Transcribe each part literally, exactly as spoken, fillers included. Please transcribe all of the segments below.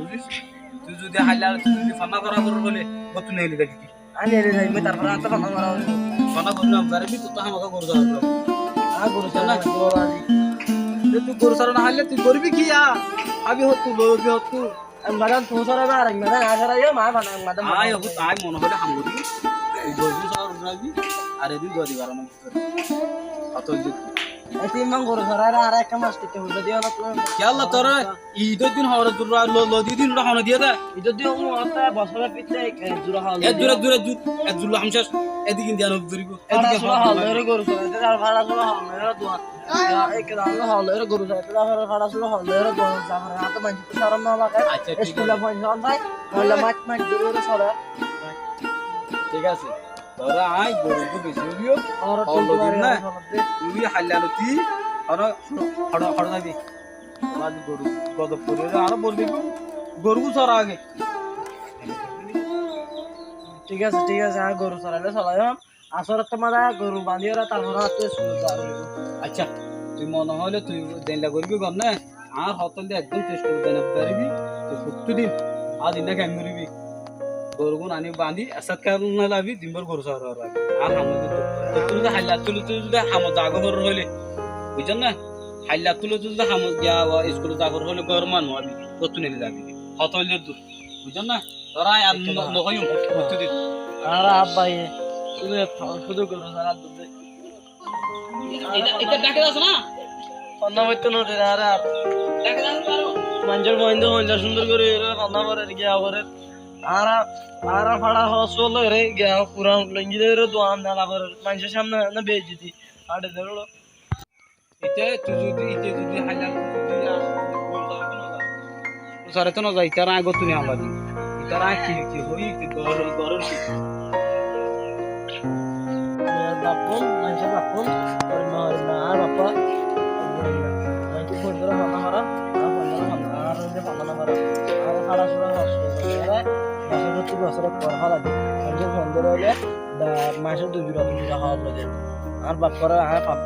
buzís? Tui zodi háilla, tui zodi fonná gorá gorá hoilé, gottú neeli zaibi. Añí neeli zaiyum, tarfore añáttu fonná gorá hoilé. Fonná gorá no faribí, tui to hámaká goru sora. Añí goru sora na, no faribí. Tui goru sora no háille, tui goríbi ki ar? Hábi hottú, loibi hottú. Ek madan tui sora, ar ek madan añí sora, yó ma bana ek madan. Añí mone hoilé ham gorí. Ei goru sora no hábi, ar edin dua di barana. Hotó óilde? Ei tin man goru soraire añáre ekká mas kitta hoilde diyo na tui. Kiyólla toré Idor din hoore durra lo, lo di din ura hone diye de. Idor din hoore bosóre fitte ek jura hone diye. Ek jura, jura, jura, ek jura hamsas. Edike diya no duribo. Fara sura hone diye goru soraire, fara sura hone diye dua. Ek jura hone diye goru soraire, fara sura hone diye dua. Ato manjor to corom no lage. Acha, thík asé. Iskule foñsai, noile mait mait dóri dóri sore. Thík asé. Tóra añí goru gún beci óibo. Tóra hono tui din na. Tui háilla loti, hono, hono, hono zaibi. Tóra goru godob gorí añára boli dibo. Goru gún sora age. Thík asé, thík asé, añí goru soraile solaiyum. Asór ottu maze goru bandí ore tarfore añáttu iskul zaa foribo. Acha, tui mone hoile tui zeilla goribi gor na. Añár hotá óilde ekdom tui iskul zai no faribi, tui fottí din, añár dinna kem goribi. Goru gún aní bandí, esat kar no labi, din bór goru sora rabi. Añár ham óilde to, to tui zodi háilla tule tui zodi hamot zagói forer hoile, buijjós na? Háilla tule tui zodi hamot giya, iskul zagói forer hoile, goru man no abi, gottú neeli zabi. Hotá óilde dur, buijjós na? Tóra ar no, no hoiyum, fottí din. Añára abbaye, cúdu, cúdu goru sora dur de. Ita, ita dhaki das na? Fonná foitto no der añáre ar. Dhaki das na aro? Manjor boindo hoilla cúndor gori ere fonná forer, giya forer. Añára, añára façá hoóñs loi re, giya kuran lungi loi re, duan dala gorer, maincór sámne no beijjoti. Añáre de ro. Ite tui zodi, ite zodi háilar tui zodi ya, guru sare to no za. Guru sare to no za, itar añí gottú ni amla di. Itar añí ki, ki hoi, ki goron, goron ki. Añár bafun, maincór bafun, horim na, horim na, añár bafa, maincór bondura hona hara, añár bondura hona, añár bondura hona hara, añár hara sura hara, añár bosor, bosor, bosor, bosor, hara di, maincór bondura hoile, Ba, maicé dui jura, dui jura háwar lage. Añár bafore, añár baf.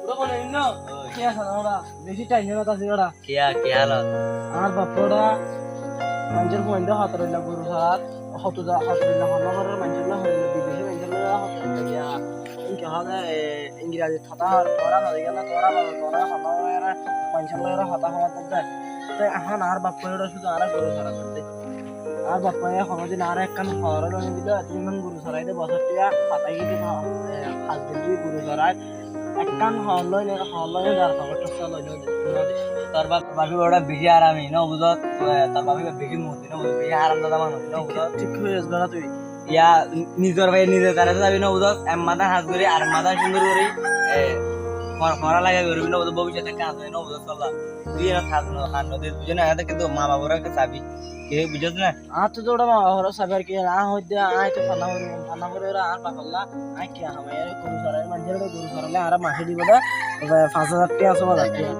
Ora bole, inno? Oi. Ki asé na ora? Beci time ot asé ora. Kiya, ki halot? Añár bafore, maincór fuainde hotor oilla goru sarar, hoto da, hotor oilla honna gorer, maincór na hotor oilla, bideci maincór na hotor oilla giya. Inke hone, e, Ingrazit hotá hoór, tuáñra no dekíyó né, tuáñra no, tuáñra hotá hoór, maincór loi hotá hoór de. Te ehón añár bafore cúdu añáre goru sorai de. Añár bafore honódin añáre ekkán hoór loi no dilo, etódin goru sorai de, bosór tiya, hotá ki de, e, hás dil di goru sorai. Ekkán hoór loi no, hoór loi no, dar hotá loi no de. Tor baf, bafi boro beci harami, no buzó, e, tor bafi beci murdi, no buzó, beci haramzada manúic, no buzó. Thík hoiyós bera tui. Iya, nizor bái nize tará zabi no buzós, ek maza ham gorí, ar maza cúndor gorí, e, for-, fora laga gorí no buzós, bobicót ekká asé no buzós, solla. Tui ena thas no, han no de, buzós né, ede kintu ma babor ekká sabi, ke buzós né? Añár to zora ma babor sabi ar ki, añí hoidde, añí to fanna gorí, fanna gorí ora, añár bafolla, añí ki hamai, añí goru sorai, manúcor goru soraile, añáre mace dibo de, fañs házar tiya, só házar tiya.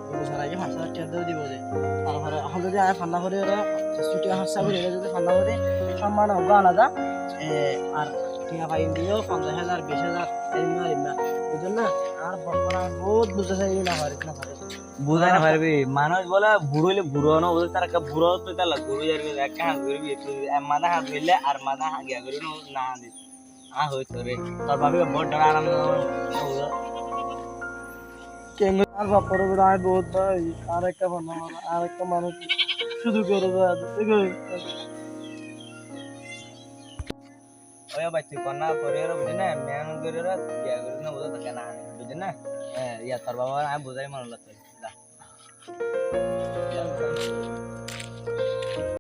Goru soraile fañs házar tiya dóri dibo de. Tarfore ehón zodi añí fanna gorí ore, sesó tiya hóros gorí ore zodi fanna gorí, sommán uggwá alada, e, ar tiya fai diyó, fonzaic házar, bic házar, erim na, erim na. Buzón na? Añár bafore bout buzái no fari, no fari. Buzái no faribi, manúic bóle buro óile buro no buzé, tar ekká buro óile tar ekká buro óile ekká ham goríbi, tui ek maza ham goríle ar maza ham giya gorí no, no ham dibi. Añí hoói toré, tor bafe bóut dóra aram no, no buzó. Keén gorí añár bafore buli añí bout bái, añáre ekká fanna mara, añáre ekká manúic cúdu gorí dé, cúdu gorí dé. Ói bái, tui fanna gorí ore buzí né, mehénot gorí ore, giya gorí ore buzí, tor keén añí buzí né? E, iya, tor bafore añí buzái mone lagtó, za.